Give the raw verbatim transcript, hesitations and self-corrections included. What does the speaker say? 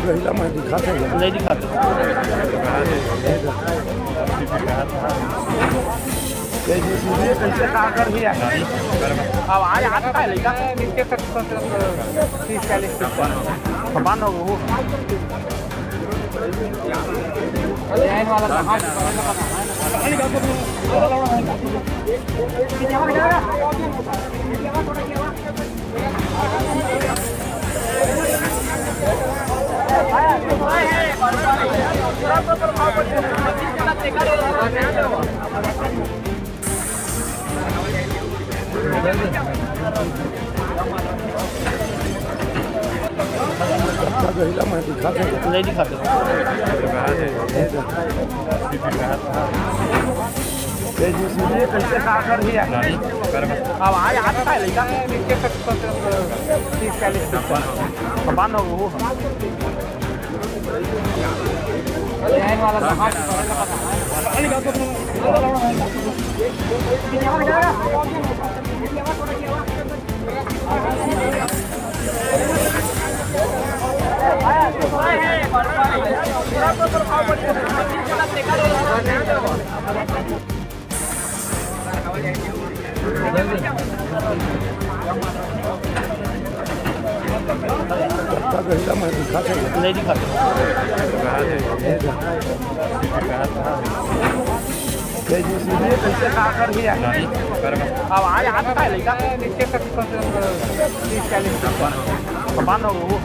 रहिला मैं दिखात हँव। नहीं दिखात। ये जी सीधे कैसे का कर दिया? अब आज, आज का है लइका? नीचे तक तो तीस चालीस तक बंद हो गया। नहीं दिखाते। ये जी सीधे कैसे का कर दिया? अब आज, आज का है लइका? नीचे तक तो तीस चालीस तक बंद हो गया। नहीं दिखाते। ये जी सीधे कैसे का कर दिया? अब आज, आज का है लइका? नीचे तक तो तीस चालीस तक बंद हो गया।